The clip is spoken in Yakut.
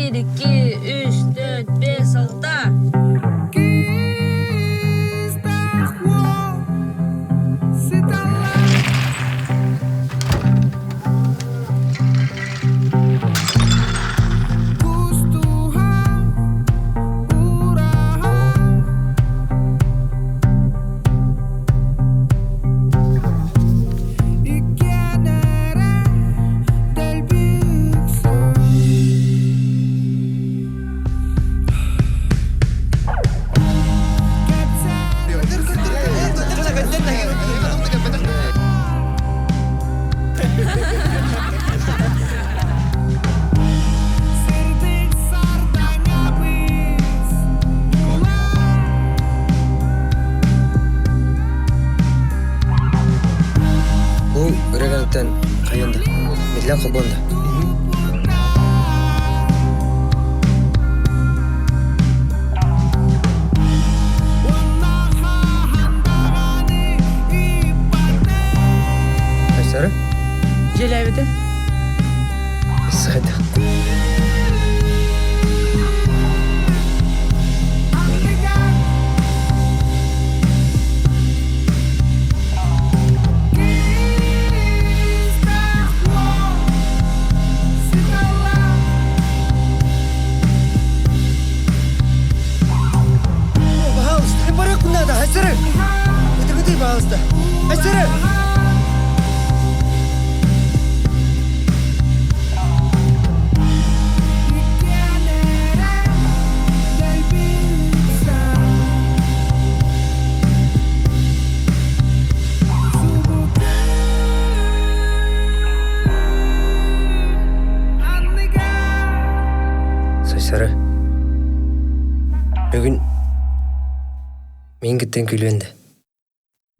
Биир, икки, үс, төрт, биэс, алта. Бу ырыгантан хайан да миллион холбуон да. Айсары? Дьиэлээбитэ. Сыхайдах. Пожалуйста, барык надо, Айсары! Это ты, пожалуйста. Айсары! Сайсары, бүгүн мин кыттан күлүөн да.